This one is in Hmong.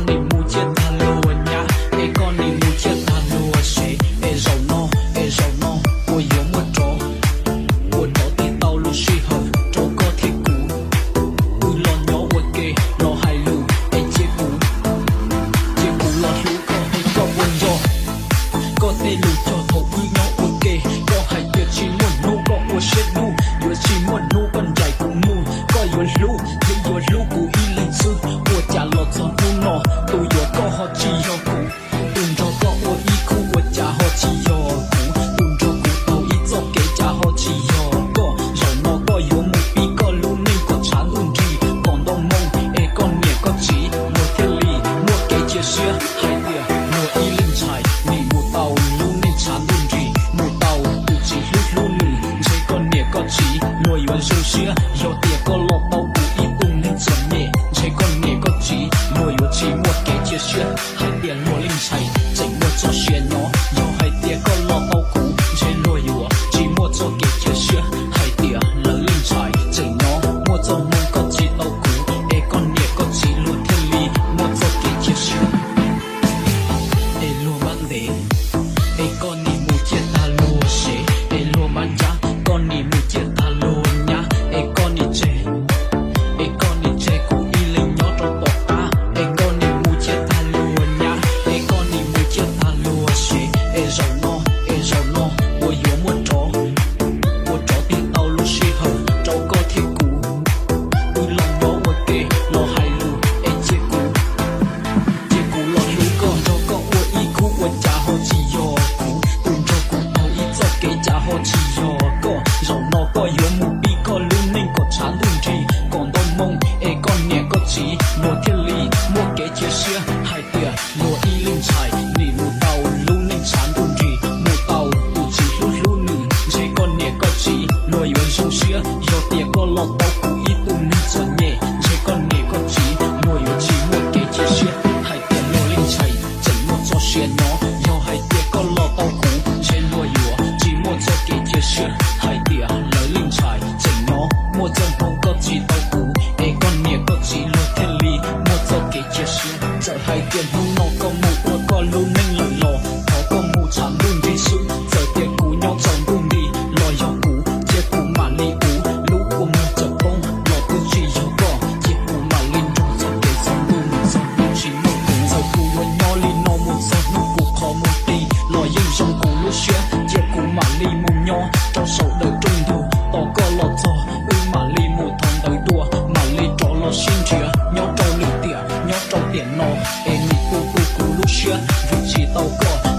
Nim mus ciaj tag luag nyab, es koj nim mus ciaj tag luag sev, es zaum no, es zaum no, puas yuav muaj rov, puas rov tig tau lub sij hawm rau koj thiab kuv, wb los nyob ua ke los hais lus, es cia kuv, cia kuv los hlub koj, es koj puas nco koj tej lus cog thaum wb nyob ua ke, koj hais tias tsis muaj hnub koj ua siab dub, yuav tsis muaj hnub koj ncaim kuv mus, koj yuav hlub thiab yuav hlub kuv ib leeg xwb, ua cas los txog hnub no, tus yuav koj ho tsis yog kuv, tus nrog koj ua ib khub ua cas ho tsis yog kuv, tus nrog kuv taug ib txoj kev cas ho tsis yog koj, zaum no koj yuav mus pib koj lub neej kom tshav ntuj nrig, kom ntau moo, es koj niam koj txiv luag thiaj li muaj kev cia siab hais tias luag ib leeg ntxhais nim mus tau lub neej tshav ntuj nrig, mus tau tus tsis hlub hlub nws, ntshe koj niam koj txiv luag yuav zoo siab, yog tias koj los tau kuv ib tug neeg txom nyem, ntshe koj niam koj txiv luag yuav tsis muaj kev cia siab hais tias luag leej ntxhais tseem muaj txoj sia nyob, yog hais tias koj los tau kuv, ntshe luag yuav tsis muaj txoj kev cia siab hais tias lawv leej ntxhais tseem nyob, muaj txoj hmoo koj tsis tau kuv, es koj niam koj txiv luag thiaj li muaj txoj kev cia siab, es luag npab ntev, es koj nim mus ciaj tag luag sev, es luag npab ncab, koj nim mus ciaj tag luag nyab, es koj nim tseg, es koj nim tseg kuv ib leeg nyob rau tom qab, es koj nim mus ciaj tag luag nyab, es koj nim mus ciaj tag luag sev, es zaum no, es zaum no, puas yuav muaj rov, puas rov tig tau lub sij hawm rau koj thiab kuv, wb los nyob ua ke los hais lus, es cia kuv, cia kuv los hlub koj, nrog koj ua ib khub ua cas ho tsis yog kuv, tus nrog kuv taug ib txoj kev cas ho tsis yog koj, zaum no koj yuav mus pib koj lub neej kom tshav ntuj nrig, kom ntau moo, es koj niam koj txiv luag thiaj li muaj kev cia siab hais tias luag ib leeg ntxhais nim mus tau lub neej tshav ntuj nrig, mus tau tus tsis hlub hlub nws, ntshe koj niam koj txiv luag yuav zoo siab, yog tias koj los tau kuv ib tug neeg txom nyem, ntshe koj niam koj txiv luag yuav tsis muaj kev cia siab hais tias luag leej ntxhais tseem muaj txoj sia nyob, yog hais tias koj los tau kuv, ntshe luag yuav tsis muaj txoj kev cia siab hais tias lawv leej ntxhais tseem nyob, muaj txoj hmoo koj tsis tau kuv, es koj niam koj txiv luag thiaj li muaj txoj kev cia siab. Txawm hais tias hnub no koj mus ua koj lub neej lawm los thov koj mus tshav ntuj nrig xwb, txawm tias kuv nyob tsaus ntuj nti los yog kuv, cia kuv mam li uv lub kua muag tsaus poob los twb tsis yog koj, cia kuv mam li nrog txoj kev txog ntuj mus txog hnub tsis muaj kuv, txawm kuv yuav nyob li no mus txog hnub kuv qhov muag qi los yeej zoo kuv lub siab, cia kuv mam li mus nyob rau saum daws rooj ntug, tos koj los txog wb mam li mus thov ntawv dua, mam li rov los sib nrhiav nyob rau lwm tiam, nyob rau tiam no, es nim tu tu kuv lub siab vim tsis tau koj,